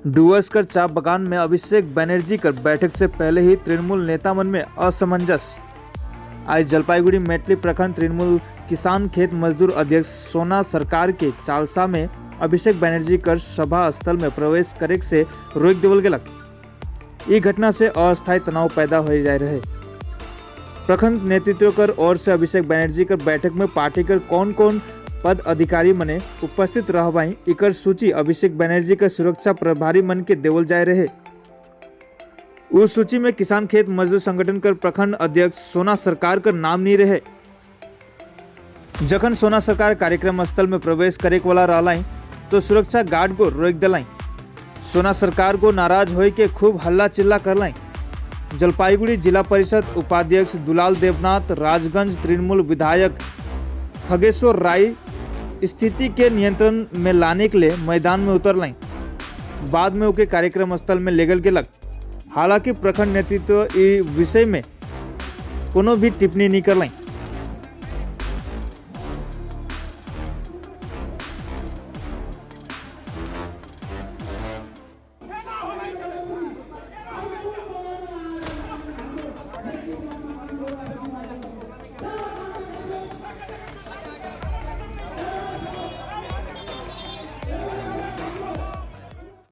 डुअर्स कर चा बगान में अभिषेक बनर्जी कर बैठक से पहले ही तृणमूल नेता मन में असमंजस। आज जलपाईगुड़ी मेटली प्रखंड तृणमूल किसान खेत मजदूर अध्यक्ष सोना सरकार के चालसा में अभिषेक बनर्जी कर सभा स्थल में प्रवेश करे से रोक देवल गेलक। ई घटना से अस्थायी तनाव पैदा हो जाए रहे। प्रखंड नेतृत्व कर ओर से अभिषेक बनर्जी कर बैठक में पार्टी कर कौन कौन पद अधिकारी मने उपस्थित रहबाई, इकर सूची अभिषेक बनर्जी के सुरक्षा प्रभारी मन के देवल जाए रहे। उस सूची में किसान खेत मजदूर संगठन कर प्रखंड अध्यक्ष सोना सरकार कर नाम नहीं रहे। जखन सोना सरकार कार्यक्रम स्थल में प्रवेश करे वाला रहलाई, तो सुरक्षा गार्ड को रोक दिलाई। सोना सरकार को नाराज होए के खूब हल्ला चिल्ला करलाई। जलपाईगुड़ी जिला परिषद उपाध्यक्ष दुलाल देवनाथ, राजगंज तृणमूल विधायक खगेश्वर राय स्थिति के नियंत्रण में लाने के लिए मैदान में उतर लाई। बाद में ओके कार्यक्रम स्थल में लेगल गेलक। हालांकि प्रखंड नेतृत्व ई विषय में कोनो भी टिप्पणी नहीं करलाई।